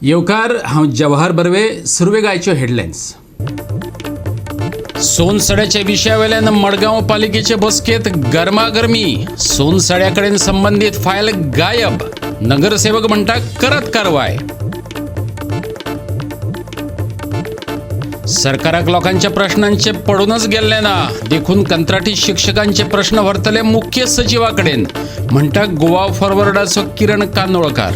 येवकार, हांव जवाहर बर्वे. सुरवेक आयच्यो हेडलायन्स. सोनसड्याच्या विशयावेल्यान मडगांव पालिकेचे बसकेत गरमागरमी. सोनसड्याकडेन संबंदीत फायल गायब. नगरसेवक म्हणटा करत कारवाय. सरकाराक लोकांच्या प्रश्नांचे पडूनच गेल्ले ना, देखून कंत्राटी शिक्षकांचे प्रश्न व्हरतले मुख्य सचिवाकडेन, म्हणटा गोवा फॉरवर्डाचो किरण कांदोळकार.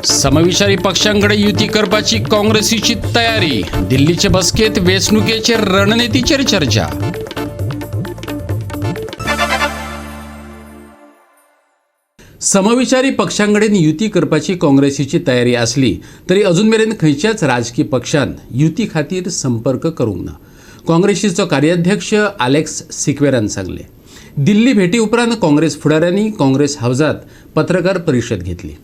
समविचारी पक्षांकडे युती करपाची काँग्रेसीची तयारी. दिल्लीचे बसकेत वेंचणुकेचे रणनितीचेर चर्चा. समविचारी पक्षांकडेन युती करपाची काँग्रेसीची तयारी आसली तरी अजून मेरेन खंयच्याच राजकी पक्षान युती खातीर संपर्क करूंक ना, काँग्रेसीचो कार्याध्यक्ष आलेक्स सिक्वेरान सांगलें. दिल्ली भेटी उपरांत काँग्रेस फुडाऱ्यांनी काँग्रेस हावजात पत्रकार परिशद घेतली.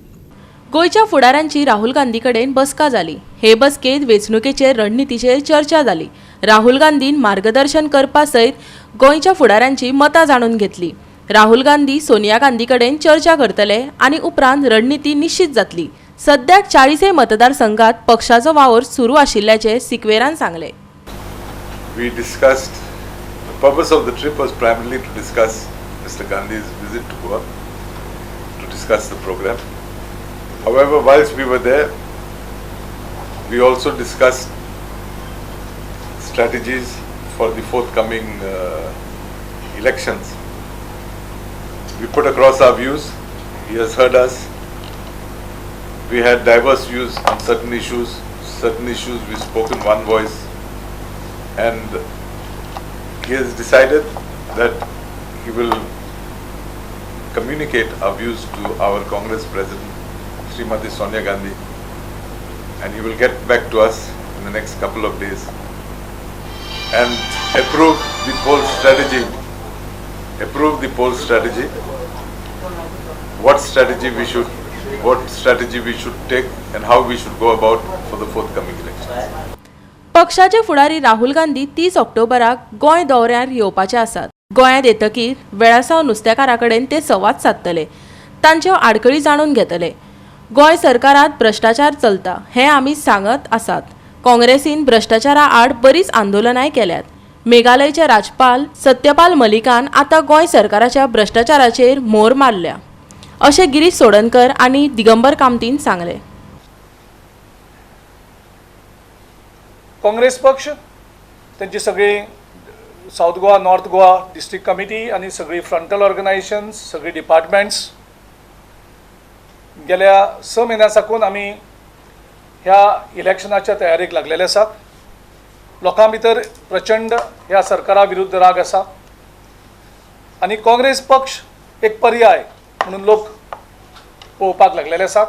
गोंयच्या फुडाऱ्यांची राहुल गांधी कडेन बसका जाली. हे बसकेत वेंचणुकेचेर रणनितीचेर चर्चा जाली. राहुल गांधीन मार्गदर्शन करपा सयत गोंयच्या फुडाऱ्यांची मतां जाणून घेतली. राहुल गांधी सोनिया गांधी कडेन चर्चा करतले आनी उपरांत रणनिती निश्चित जातली. सद्याक 40 मतदारसंघात पक्षाचो वावर सुरू आशिल्ल्याचें सिक्वेरान सांगलें. We discussed, the purpose of the trip was primarily to discuss Mr. Gandhi's visit to Goa, to discuss the program. However, whilst we were there, we also discussed strategies for the forthcoming elections. We put across our views. He has heard us. We had diverse views on certain issues. Certain issues we spoke in one voice. And he has decided that he will communicate our views to our Congress President, Srimati Sonia Gandhi, and he will get back to us in the next couple of days and approve the poll strategy. Approve the poll strategy. What strategy we should, what strategy we should take, and how we should go about for the forthcoming elections. पक्षाचे फुडारी राहुल गांधी 30 ऑक्टोबराक गोंय दौऱ्यार येवपाचे आसात. गोंयांत येतकीर वेळासाव नुस्तेकारा कडेन ते संवाद सादतले, तांच्यो आडखळी जाणून घेतले. गोंय सरकारात भ्रश्टाचार चलता हें आमी सांगत आसात. काँग्रेसीन भ्रश्टाचारा आड बरीच आंदोलनांय केल्यात. मेघालयचे राज्यपाल सत्यपाल मलिकान आतां गोंय सरकाराच्या भ्रश्टाचाराचेर मोर मारल्या, अशें गिरीश चोडणकर आनी दिगंबर कामतीन सांगलें. काँग्रेस पक्ष तांची सगळी South Goa, North Goa district committee आनी सगळी फ्रंटल ऑर्गनायझेशन्स, सगळी डिपार्टमेंट्स गेल्या 6 म्हयन्यां साकून आमी ह्या इलेक्शनाच्या तयारेक लागलेले आसात. लोकां भितर प्रचंड ह्या सरकारा विरुद्ध राग आसा आनी काँग्रेस पक्ष एक पर्याय म्हणून लोक पळोवपाक लागलेले आसात.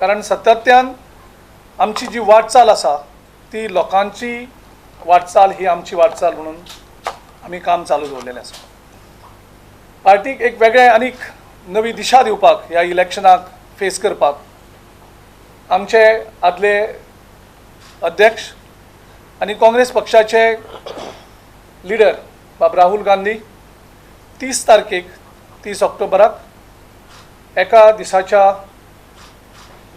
कारण सातत्यान आमची जी वाटचाल आसा ती लोकांची वाटचाल ही आमची वाटचाल म्हणून आमी काम चालू दवरलेलें आसा. पार्टीक एक वेगळें आनीक नवी दिशा दिवपाक, ह्या इलेक्शनाक फेस करपाक आमचे आदले अध्यक्ष आनी काँग्रेस पक्षाचे लिडर बाब राहुल गांधी 30 तारखेक 30 ऑक्टोबराक एका दिसाच्या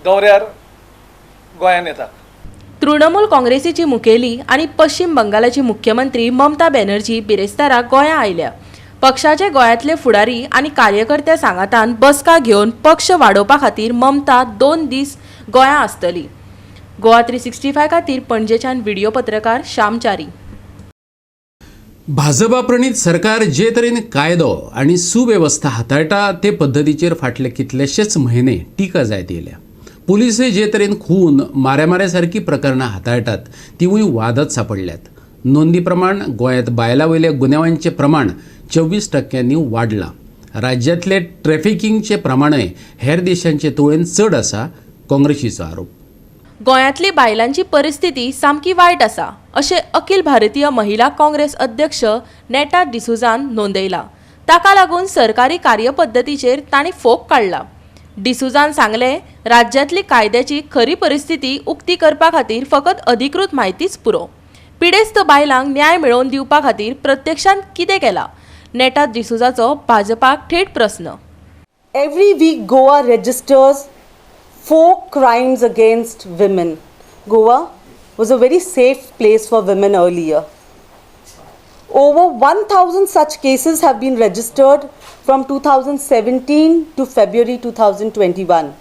दौऱ्यार गोंयांत येतात. तृणमूल काँग्रेसीची मुखेली आनी पश्चिम बंगालाची मुख्यमंत्री ममता बॅनर्जी बिरेस्तारा गोंया आयल्या. पक्षाचे गोंयांतले फुडारी आनी कार्यकर्ते सांगातान बसका घेवन पक्ष वाडोवपा खातीर ममता 2 दीस गोंया आसतली. गोवा 365 खातीर पणजेच्यान व्हिडिओ पत्रकार श्याम च्यारी. भाजपा प्रणीत सरकार जे तरेन कायदो आनी सुवेवस्था हाताळटा ते पद्दतीचेर फाटले कितलेशेच म्हयने टिका जायत येयल्या. पुलिसय जे तरेन खून, माऱ्यामाऱ्या सारकी प्रकरणां हाताळटात तिवूय वादात सांपडल्यात. नोंदी प्रमाण गोंयांत बायलां वयल्या गुन्यांवांचें प्रमाण 24% वाडलां. राज्यांतले ट्रॅफिकिंगचें प्रमाणय हेर देशांचे तुळेन चड आसा, काँग्रेसीचो आरोप. गोंयांतली बायलांची परिस्थिती सामकी वायट आसा अशें अखिल भारतीय महिला काँग्रेस अध्यक्ष नेटा डिसुजान नोंदयलां. ताका लागून सरकारी कार्यपद्दतीचेर तांणी फोग काडला. डिसुजान सांगलें, राज्यांतली कायद्याची खरी परिस्थिती उक्ती करपा खातीर फकत अधिकृत म्हायतीच पुरो. पिडेस्त बायलांक न्याय मेळोवन दिवपा खातीर प्रत्यक्षांत कितें केलां? नेटा डिसुजाचो भाजपाक थेट प्रस्न. Every week, Goa registers 4 crimes against women. Goa was a very safe place for women earlier. Over 1,000 such cases have been registered from 2017 to February 2021.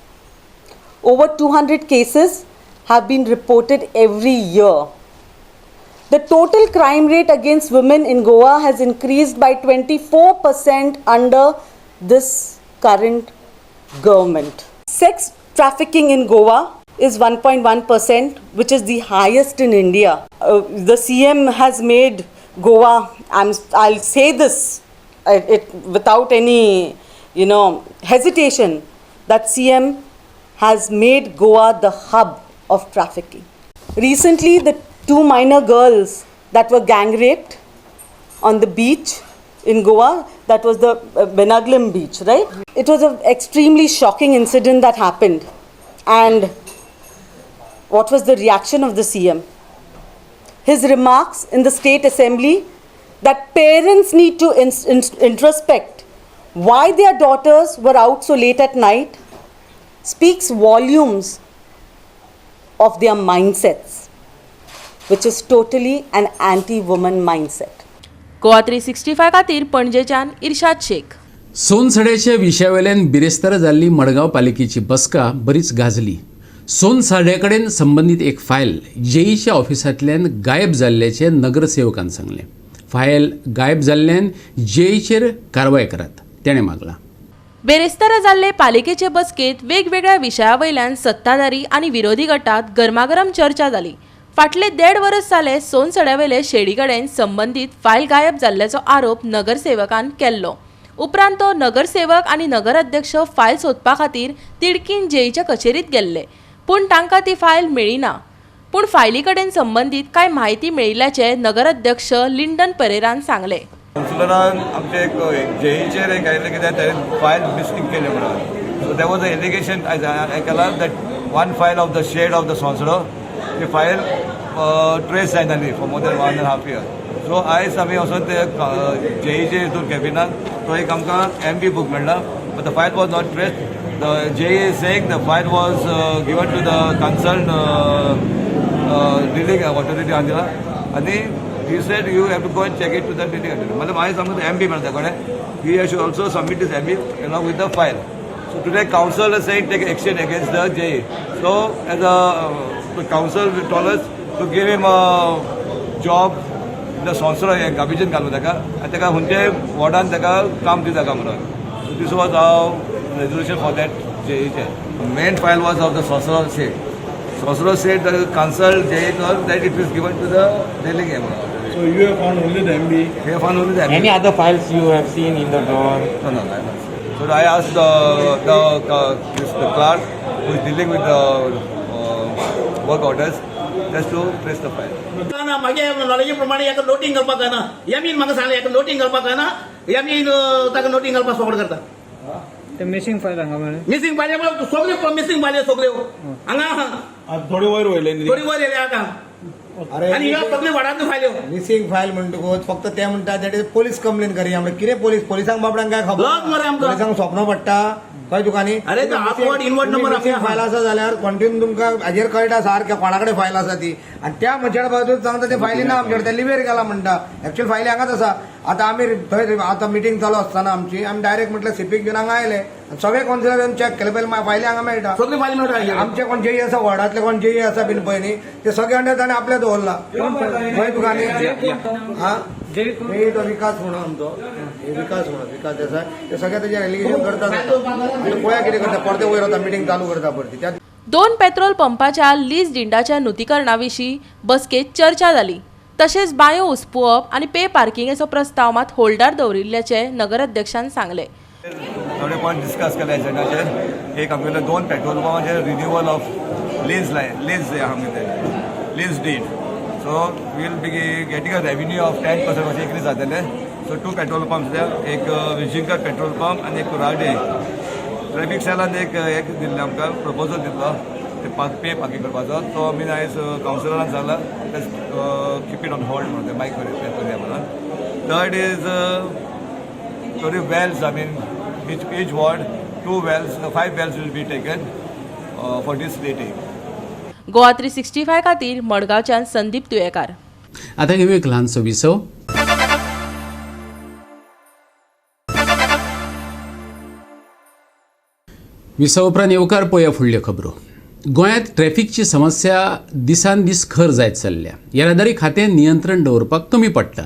Over 200 cases have been reported every year. The total crime rate against women in Goa has increased by 24% under this current government. Sex trafficking in Goa is 1.1%, which is the highest in India. The CM has made Goa, I'll say this without any hesitation, that CM has made Goa the hub of trafficking. Recently, the two minor girls that were gang raped on the beach in Goa, that was the Benaulim beach, right? It was an extremely shocking incident that happened. And what was the reaction of the CM? His remarks in the state assembly that parents need to introspect why their daughters were out so late at night speaks volumes of their mindsets, which is totally an anti-woman mindset. Goa 365 खातीर पणजेच्यान इर्शाद शेख. सोनसड्याच्या विशयावेल्यान बिरेस्तारा जाल्ली मडगांव पालिकेची बसका बरीच गाजली. सोनसाड्या कडेन संबंदीत एक फायल जेईच्या ऑफिसांतल्यान गायब जाल्ल्याचें नगरसेवकान सांगलें. फायल गायब जाल्ल्यान जेईचेर कारवाय करात, तेणें मागलां. बेरेस्तारा जाल्ले पालिकेचे बसकेंत वेगवेगळ्या विशया वयल्यान सत्ताधारी आनी विरोधी गटात गरमागरम चर्चा जाली. फाटले देड वर्स जाले सोनसड्यावेले शेडी कडेन संबंदीत फायल गायब जाल्ल्याचो आरोप नगरसेवकान केल्लो. उपरांत तो नगरसेवक आनी नगराध्यक्ष फायल सोदपा खातीर तिडकीन जेईच्या कचेरीत गेल्ले, पूण तांकां ती फायल मेळ्ळी ना. पूण फायली कडेन संबंदीत कांय म्हायती मेळिल्ल्याचें नगराध्यक्ष लिंडन परेरान सांगलें. कावन्सिलरान आमचे एक जेईचेर एक आयलें कित्याक ताणें फायल मिसींग केलें म्हणून. So there was a allegation आयकलां that one file of the shed of the Sonsodo, ती फायल ट्रेस जायनाली for more than one and half year. So आयज आमी वचोन ते जेईचे हितून कॅबिनान तो एक आमकां एम बी बूक मेळ्ळा, but the file was not trace. The JE is saying the file was given to the concern dealing authority आहा आनी he said you have to go and check it to the dealing authority. म्हणजे मागीर सांगू M बी मेळटा कडेन, he should also submit this MB along with the file. So today council is saying take action against the JE. So as a the council told us to give him a job in the Sonsodo, गार्बेजीन घालून ताका आनी ताका खंयचे वॉर्डान ताका काम दिता का म्हणून. So this was our resolution for that जेईचे. Main file was of the Sonsodo shed. Sonsodo shed, the council JE told that it is given to the dealing म्हणून. So you have found only the MB. We have found only the MB. Any other files you have seen in the drawer? No, I not. So I asked the clerk who is dealing with the work orders just to trace the file. ना मागे नॉलेजी प्रमाणे हेका noting घालपाक जायना. Amine म्हाका सांगलें, हेका noting घालपाक जायना. एमीन ताका नोटींग घालपाक सगळें करता. ते मिसिंग फायल हांगा मेळ्ळें. मिसिंग फायली सगल्यो, मिसिंग फायली सगल्यो हांगा आहा. थोडी वयर वयले. थोडी वयर येयल्या आतां आनी ह्यो सगल्यो वडांतल्यो फायल्यो. मिसिंग फायल म्हणटकूच फक्त ते म्हणटा that is police complain करया. म्हणजे कितें पोलीस? पोलिसांक बाबड्यांक काय खबर? लज मरे आमकां. पोलिसांक स्वप्न पडटा कळ्ळें तुका न्ही? अरे, तो upward, inward number missing आसा. फायल आसा जाल्यार कंटिन्यू तुमकां हाजेर कळटा सारकें कोणा कडेन फायल आसा ती. आनी त्या मनशाच्या बाजून सांगता ते फायली ना आमच्याकडे, ते लिवेर गेला म्हणटा. एक्च्युअल फायली हांगाच आसा. आतां आमी थंय आतां मिटींग चालू आसतना आमची, आमी डायरेक्ट म्हटल्यार सीपीक घेवन हांगा आयले आनी सगळे कावन्सिलरान चॅक केले, पयलीं फायली हांगा मेळटा. सगल्यो फायली मेळटा. आमचे कोण जेई आसा, वॉर्डांतले कोण जेई आसा बीन पळय न्ही, ते सगळे अंडर ताणें आपल्या दवरला. कळ्ळें तुका न्ही? हा, जेई तो विकास म्हणून आमचो हे विकास म्हणून, विकास देसाय. ते सगळे तेजे एलिगेशन करतात. पळया कितें करता. परते वयर वता, मिटींग चालू करता परती त्या. दोन पेट्रोल पंपाच्या लीज डिंडाच्या नुतीकरणा विशीं बसकेत चर्चा जाली. तशेंच बांयो उसपुवप आनी पे पार्किंगेचो प्रस्ताव मात होल्डार दवरिल्ल्याचें नगराध्यक्षान सांगलें. थोडे पॉयंट डिस्कस केले एजेंडाचेर. एक आमगेले दोन पेट्रोल पंपाचेर रिन्युअल ऑफ लीज लाय, लीज आमगेले lease deed. So we'll be getting a revenue of 10% अशें इन्क्रीज जातलें. सो टू पेट्रोल पंप्स, एक विजिंकर पेट्रोल पंप आनी एक कुराडे. ट्रॅफिक सेलान एक एक दिल्लें आमकां, प्रपोजल दिल्लो ते पे पार्किंग करपाचो. तो आमी आयज कावन्सिलरान सांगला keep it on hold म्हणून, ते मागीर करुया म्हणून. थर्ड is थोडी wells, I mean, each ward 2 wells, 5 wells will be taken for this rating. Goa 365 खातीर मडगांवच्यान संदीप तुयेकार. आतां घेवया एक ल्हानसो विसव. विसव उपरांत येवकार पळोवया फुडल्यो खबरो. गोंयांत ट्रॅफिकची समस्या दिसान दीस खर जायत चल्ल्या. येरादारी खातें नियंत्रण दवरपाक कमी पडटा.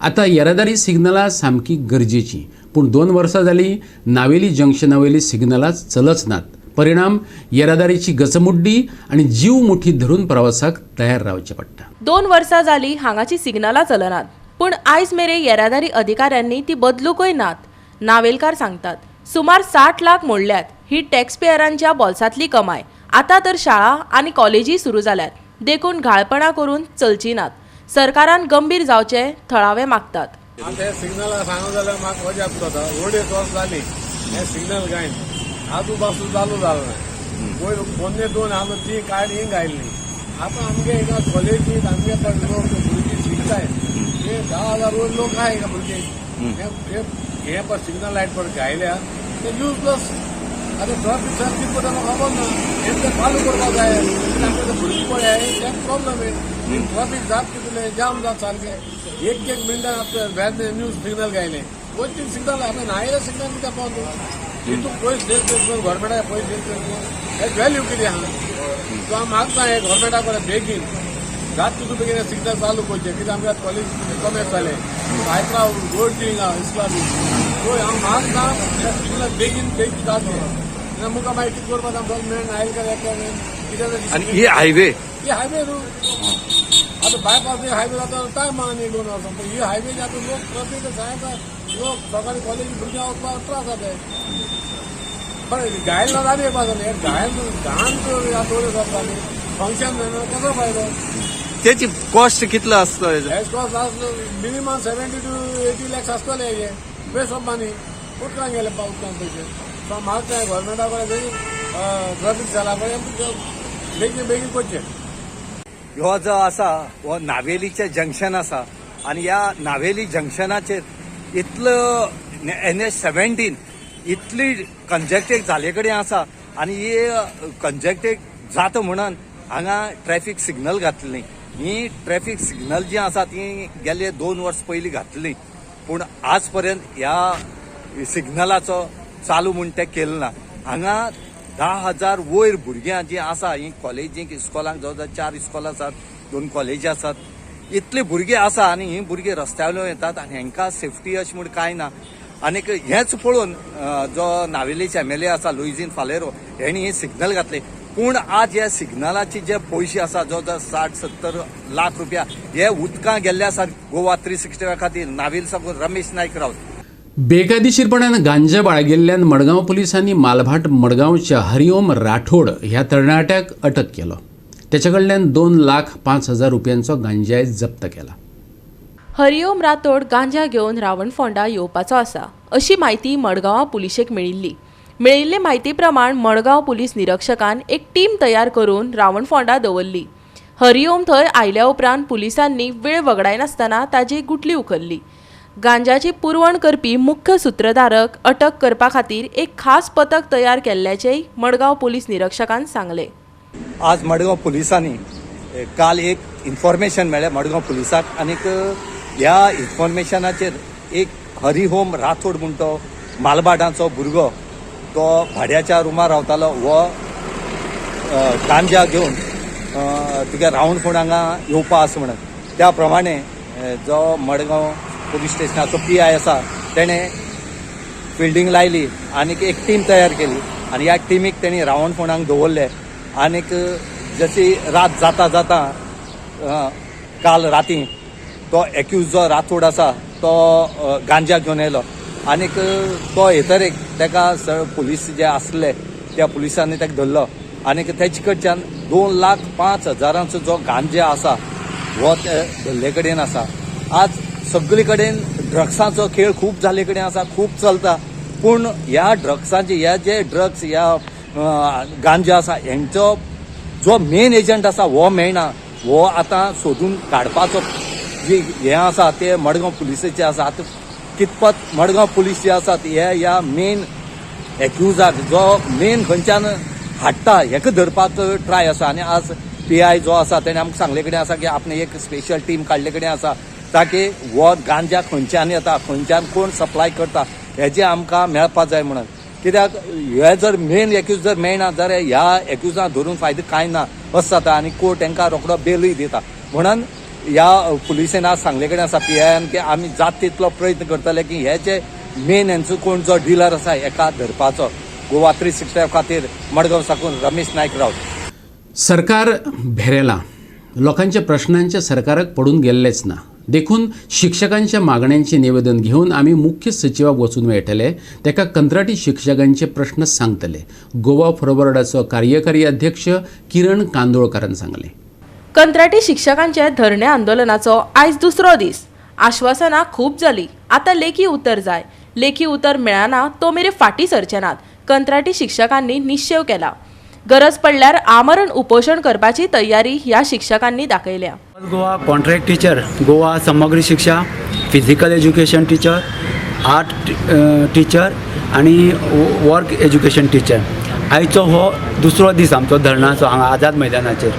आतां येरादारी सिग्नलां सामकी गरजेची, पूण 2 वर्सां जालीं नावेली जंक्शना वयलीं सिग्नलां चलच नात. परिणाम येरादारीची गचमुड्डी आनी जीव मुठीत धरून प्रवासाक तयार रावचें पडटा. 2 वर्सां जालीं हांगाची सिग्नलां चलनात, पूण आयज मेरेन येरादारी अधिकाऱ्यांनी ती बदलूंकय नात. नावेलकार सांगतात सुमार 60 लाख मोडल्यात. ही टॅक्सपेयरांच्या बोल्सांतली कमाय. आतां तर शाळा आनी कॉलेजी सुरू जाल्यात, देखून घाळपणां करून चलची नात. सरकारान गंभीर जावचें थळावे मागतात. आतां हे सिग्नल सांगू जाल्यार म्हाका अजाप जाता. अडेच वर्स जाली हे सिग्नल गायन आजू बाजू चालू जालें ना. पयर पोन्ने 2 आमी ती काड हिंग आयिल्ली. आतां आमगे हिंगा कॉलेजीत आमगे लोक भुरगीं शिकताय, हे 10,000 वयर लोक आहाय हिंगा भुरगीं. हे पळय सिग्नल लायट पळय घायल्या ते युजलेस. आतां ट्राफीक सारकी पळय खबर ना, हें ते चालू करपाक जाय. आमगे भुरगीं पळय ते प्रॉब्लम आहे. ट्राफीक जात कितले जाम जात सारकें. एक एक मिनटान न्यू सिग्नल घायले. वयचे सिग्नल आतां नायले सिग्नल कित्याक पावतो हितून पयस देत गव्हर्मेंटाक पयस देत हे व्हॅल्यू कितें आहा. सो हांव मागता हे गव्हर्मेंटा कडेन बेगीन जात तितू बेगीन सिग्नल चालू करचें. कित्याक आमच्या कॉलेज कमेंट जालें आयकला रोड हिंगा इस्ला बी. सो हांव मागता सिग्नल बेगीन बेगीन जातलो. मुखार मागीर कितें करपाक आमकां मेन आयल काय कितें. आनी ही हायवे, ही हायवे न्हू आतां बायपास हायवे जाता टायम आहा न्ही 2 वर्सां. ही हायवे आतां लोक ट्राफीक सांगता, लोक सकाळी कॉलेज भुरग्यांक वचपाक त्रास जाता. बरें गायल ना जाली येवपा जालें गायन घाण दवरे जाता फंक्शन कसो फायदो. तेची कॉस्ट कितलो आसतो? हेच कॉस्ट आसलो मिनिमम 70 to 80 lakhs आसतले. हे वेस्ट ऑफ मनी. उदकान गेले उदकान पयशे. सो मागता गव्हर्मेंटा कडेन बेगीन ट्राफीक जाला पळय बेगीन बेगीन करचें. हो जो आसा हो नावेलीचें जंक्शन आसा आनी ह्या नावेली जंक्शनाचेर इतलो NH 17 इतली कंजक्टेड जाले कडेन आसा आनी ही कंजक्टेड जाता म्हणून हांगा ट्रॅफीक सिग्नल घातली. ही ट्रॅफीक सिग्नल जी आसा ती गेले 2 वर्स पयलीं घातली, पूण आज पर्यंत ह्या सिग्नलाचो चालू म्हूण तें केलें ना. हांगा 10,000 वयर भुरग्यां जीं आसा हीं कॉलेजीक इस्कॉलांक जवळ जवळ 4 इस्कॉलां आसात, 2 कॉलेजी आसात, इतली भुरगीं आसा आनी हीं भुरगीं रस्त्या वयल्यान येतात आनी हेंकां सेफ्टी अशें म्हूण कांय ना. आनीक हेंच पळोवन जो नावेलीचे MLA आसा लुईझीन फालेरो हेणी ही सिग्नल घातले. पूण आज ह्या सिग्नलाचे जे पयशे आसा जवळ जवळ 60-70 लाख रुपया हे उदकां गेल्ले आसात. गोवा 365 खातीर नावेली साकून रमेश नायक रावत. बेकायदेशीरपणान गांजा बाळगिल्ल्यान मडगांव पुलिसांनी मालभाट मडगांवच्या हरिओम राठोड ह्या तरणाट्याक अटक केलो. त्याच्या कडल्यान 2,05,000 रुपयांचो गांजाय जप्त केला. हरिओम राठोड गांजा घेवन रावणफोंडा येवपाचो आसा अशी म्हायती मडगांवां पुलिशेक मेळिल्ली. मेळिल्ले म्हायती प्रमाण मडगांव पुलीस निरीक्षकान एक टीम तयार करून रावणफोंडा दवरली. हरिओम थंय आयल्या उपरांत पुलिसांनी वेळ वगडायनासतना ताजी गुटली उखल्ली. गांजाची पुरवण करपी मुख्य सूत्रधारक अटक करपा खातीर एक खास पथक तयार केल्ल्याचेय मडगांव पुलीस निरीक्षकान सांगले. आज मडगांव पुलिसांनी काल एक इन्फॉर्मेशन मेळ्ळें मडगांव पुलिसाक आनीक ह्या इन्फॉर्मेशनाचेर एक हरिओम राठोड म्हूण तो मालभाटाचो भुरगो तो भाड्याच्या रुमार रावतालो. हो गांजा घेवन तुगे रावणफोंड हांगा येवपा आसा म्हणून त्या प्रमाणे जो मडगांव पुलीस स्टेशनाचो PI आसा तेणें फिल्डींग लायली आनीक एक टीम तयार केली आनी ह्या टिमीक तेणी रावणफोंडांक दवरले. आनीक जशी रात जाता जाता काल राती तो एक्यूज जो राठोड आसा तो गांजा घेवन येयलो आनीक तो येतरेक तेका पुलीस जे आसले त्या पुलिसांनी ताका धरलो आनीक तेचे कडच्यान 2,05,000 जो गांजा आसा हो ते धरले कडेन आसा. आज सगळे कडेन ड्रग्साचो खेळ खूब जाल्ले कडेन आसा, खूब चलता, पूण ह्या ड्रग्साचे ह्या जे ड्रग्स ह्या गांजा आसा हेंचो जो मेन एजंट आसा हो मेळना. हो आतां सोदून काडपाचो जी हें आसा ते मडगांव पुलिसेचे आसा. आतां कितपत मडगांव पुलीस जे आसात हे ह्या मेन एक्युजाक जो मेन खंयच्यान हाडटा हेका धरपाक ट्राय आसा. आनी आज पी I जो आसा तेणें आमकां सांगले कडेन आसा की आपणे एक स्पेशल टीम काडले कडेन आसा ताकी हो गांजा खंयच्यान येता, खंयच्यान कोण सप्लाय करता हेजें आमकां मेळपा जाय म्हणून. कित्याक हे जर मेन एक्यूज जर मेळना जाल्यार ह्या एक्युजाक धरून फायदो कांय ना अशें जाता आनी कोर्ट तांकां रोखडो बेलूय दिता. म्हणून ह्या पुलिसेन आज सांगले कडेन आसा पी आयन की आमी जात तितलो प्रयत्न करतले की हे जे मेन हेंचो कोण जो डिलर आसा हेका धरपाचो. गोवा 365 खातीर मडगांव साकून रमेश नायक राऊत. सरकार भेरेलां, लोकांच्या प्रश्नांचे सरकाराक पडून गेल्लेच ना. देखून शिक्षकांच्या मागण्यांचे निवेदन घेवन आमी मुख्य सचिवाक वचून मेळटले, ताका कंत्राटी शिक्षकांचे प्रश्न सांगतले. गोवा फॉरवर्डाचो कार्यकारी अध्यक्ष किरण कांदोळकारान सांगलें. कंत्राटी शिक्षकांचे धरणे आंदोलनाचो आयज दुसरो दीस. आश्वासनां खूब जाली, आतां लेखी उतर जाय. लेखी उतर मेळना तो मेरेन फाटीं सरचे नात. कंत्राटी शिक्षकांनी निश्चेव केला. गरज पडल्यार आमरण उपोशण करपाची तयारी ह्या शिक्षकांनी दाखयल्या. Goa contract teacher, Goa Samagra Shiksha, physical education teacher, art teacher आनी वर्क एज्युकेशन टिचर. आयचो हो दुसरो दीस आमचो धरणाचो हांगा आझाद मैदानाचेर.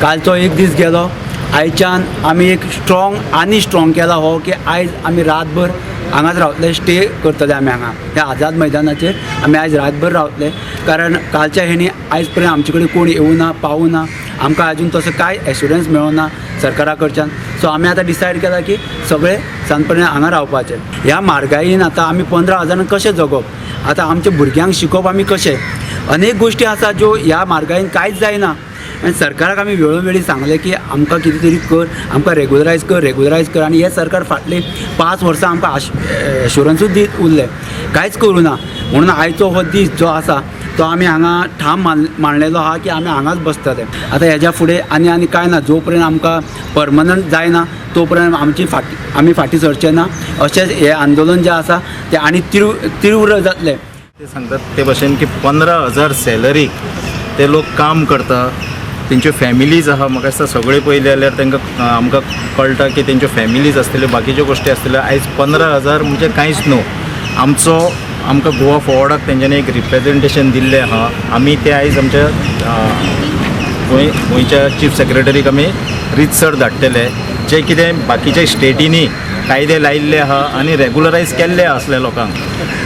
कालचो एक दीस गेलो, आयच्यान आमी एक स्ट्रॉंग आनी स्ट्रॉंग केला हो की आयज आमी रातभर हांगाच रावतले, स्टे करतले आमी हांगा ह्या आझाद मैदानाचेर. आमी आयज रातभर रावतले कारण कालच्या हेणी आयज पर्यंत आमचे कडेन कोण येवना पावना, आमकां आजून तसो कांय एश्युरन्स मेळना सरकारा कडच्यान. सो आमी आतां डिसायड केला की सगळे सांजपर्यंत हांगा रावपाचें. ह्या म्हारगायेन आतां आमी 15,000 कशें जगप, आतां आमच्या भुरग्यांक शिकोवप आमी कशें, अनेक गोश्टी आसा ज्यो ह्या म्हारगायेन कांयच जायना. आनी सरकाराक आमी वेळोवेळी सांगलें की आमकां कितें तरी कर, आमकां रेगुलरायज कर, रेगुलरायज कर. आनी हें सरकार फाटलीं 5 वर्सां आमकां एश्युरन्सूच दीत उरलें, कांयच करूं ना. म्हणून आयचो हो दीस जो आसा तो आमी हांगा ठाम मांडलेलो आहा की आमी हांगाच बसतले. आतां हेज्या फुडें आनी आनी कांय ना, जो पर्यंत आमकां परमनंट जायना तो पर्यंत आमची फाटी आमी फाटीं सरचे ना. अशेंच हें आंदोलन जें आसा तें आनी तीव्र जातलें. ते सांगतात ते भशेन की 15,000 सॅलरीक ते लोक काम करता, तेंच्यो फॅमिलीज आहा. म्हाका दिसता सगळे पयले जाल्यार तांकां आमकां कळटा की तेंच्यो फॅमिलीज आसतल्यो, बाकीच्यो गोश्टी आसतल्यो. आयज 15,000 म्हणजे कांयच न्हू. आमचो आमकां गोवा फॉरवर्डाक तेंच्यांनी एक रिप्रेजेंटेशन दिल्लें आहा. आमी तें आयज आमच्या गोंयच्या चीफ सेक्रेटरीक आमी रितसर धाडटले. जे कितें बाकीच्या स्टेटींनी कायदे लायिल्ले आहा आनी रेगुलरायज केल्ले आसले लोकांक,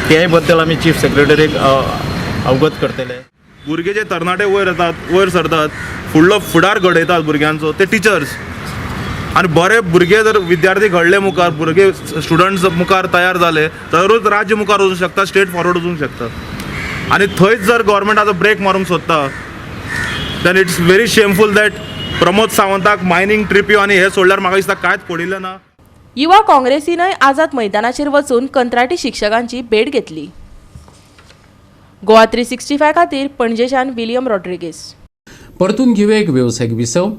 ते बद्दल आमी चीफ सेक्रेटरीक अवगत करतले. भुरगे जे तरणाटे वयर येतात, वयर सरतात, फुडलो फुडार घडयतात भुरग्यांचो, ते टिचर्स. आनी बरे भुरगे जर विद्यार्थी घडले मुखार, भुरगे स्टुडंट्स मुखार तयार जाले तरूच राज्य मुखार वचूंक शकता, स्टेट फॉरवर्ड वचूंक शकता. आनी थंयच जर गव्हर्मेंट आतां ब्रेक मारूंक सोदता then it's very shameful that Pramod सावंताक मायनींग ट्रिप्यो आनी हे सोडल्यार म्हाका दिसता कांयच पडिल्लें ना. युवा काँग्रेसीनय आझाद मैदानाचेर वचून कंत्राटी शिक्षकांची भेट घेतली. गोवा 365 खातीर पणजेच्यान विलियम रॉड्रिगेज. परतून घेवया एक वेवसायीक विसव.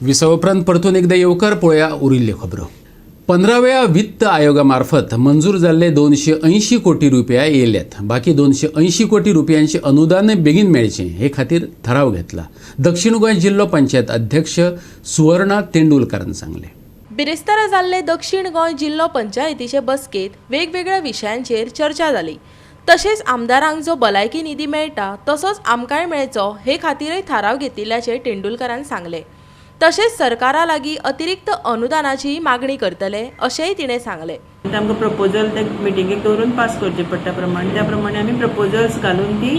विसव उपरांत परतून एकदा येवकार पळोवया उरिल्ल्यो खबरो. 15व्या वित्त आयोगा मार्फत मंजूर जाल्ले 280 कोटी रुपया येयल्यात. बाकी 280 कोटी रुपयांचे अनुदान बेगीन मेळचें हे खातीर ठराव घेतला. दक्षिण गोंय जिल्लो पंचायत अध्यक्ष सुवर्णा तेंडुलकारान सांगलें. बिरेस्तारा जाल्ले दक्षिण गोंय जिल्लो पंचायतीचे बसकेंत वेगवेगळ्या विशयांचेर चर्चा जाली. तशेंच आमदारांक जो भलायकी निधी मेळटा तसोच आमकांय मेळचो हे खातीरय थाराव घेतिल्ल्याचें तेंडुलकारान सांगलें. तशेंच सरकारा लागीं अतिरिक्त अनुदानाची मागणी करतले अशेंय तिणें सांगलें. आमकां प्रपोजल ते मिटिंगेक दवरून पास करचे पडटा प्रमाणे, त्या प्रमाणे आमी प्रपोजल्स घालून ती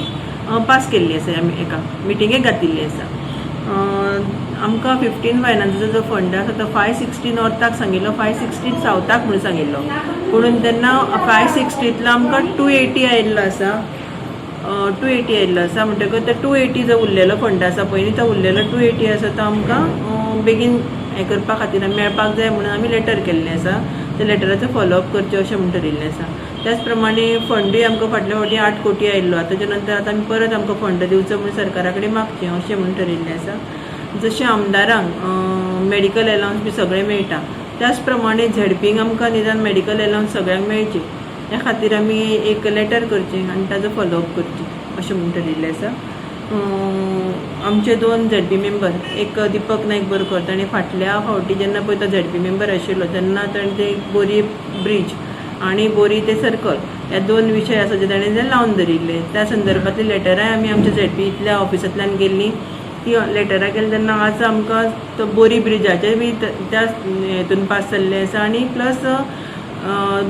पास केल्ली आसा, आमी एका मिटिंगेक घातिल्ली आसा. आमकां 15 फायनान्साचो जो फंड आसा तो 560 नॉर्थाक सांगिल्लो, 560 सावथाक म्हणून सांगिल्लो, पूण तेन्ना 560तलो आमकां 280 आयिल्लो आसा, 280 आयिल्लो आसा. म्हणटकच तो 280 जो उरलेलो फंड आसा पयलीं तो उरलेलो 280 आसा तो आमकां बेगीन हें करपा खातीर मेळपाक जाय म्हणून आमी लेटर केल्लें आसा. त्या लेटराचो फॉलोअप करचें अशें म्हूण ठरिल्लें आसा. त्याच प्रमाणे फंडूय आमकां फाटल्या फावटी 8 कोटी आयिल्लो, आतां ताच्या नंतर आतां आमी परत आमकां फंड दिवचो म्हूण सरकारा कडेन मागचें अशें म्हूण ठरिल्लें आसा. जशें आमदारांक मेडिकल एलावन्स बी सगळें मेळटा त्याच प्रमाणे झेडपींक आमकां निदान मेडिकल एलावन्स सगळ्यांक मेळचें ह्या खातीर आमी एक लेटर करचें आनी ताजो फॉलोअप करचें अशें म्हूण ठरिल्लें आसा. आमचे दोन झेडपी मेंबर, एक दीपक नायक बोरकर, ताणें फाटल्या फावटी जेन्ना पळय तो झेडपी मेंबर आशिल्लो तेन्ना ताणें ते बोरी ब्रीज आनी बोरी ते सर्कल ह्या दोन विशय आसा जे ताणें जे लावन धरिल्ले, त्या संदर्भांतली लेटरांय आमी आमच्या झेडपींतल्या ऑफिसांतल्यान गेल्लीं. ती लेटरां केली तेन्ना आज आमकां तो बोरी ब्रिजाचे बी त्या हेतून पास जाल्ले आसा आनी प्लस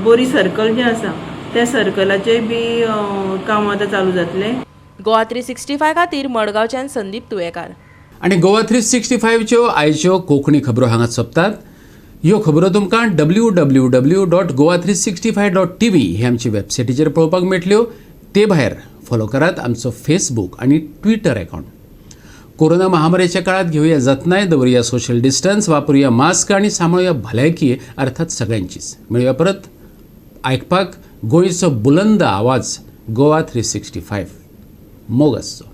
बोरी सर्कल जें आसा त्या सर्कलाचें बी काम आतां चालू जातलें. गोवा 365 खातीर मडगांवच्यान संदीप तुयेकार. आनी गोवा 365च्यो आयच्यो कोंकणी खबरो हांगा सोंपतात. ह्यो खबरो तुमकां www.goa365.tv हे आमचे वेबसायटीचेर पळोवपाक मेळटल्यो. ते भायर फॉलो करात आमचो फेसबूक आनी ट्विटर अकावंट. कोरोना महामारीच्या काळात घेवया जतनाय, दवरुया सोशल डिस्टन्स, वापरुया मास्क आनी सांबाळुया भलायकी, अर्थात सगळ्यांचीच. मेळुया परत आयकपाक गोंयचो बुलंद आवाज गोवा 365. मोग आसचो.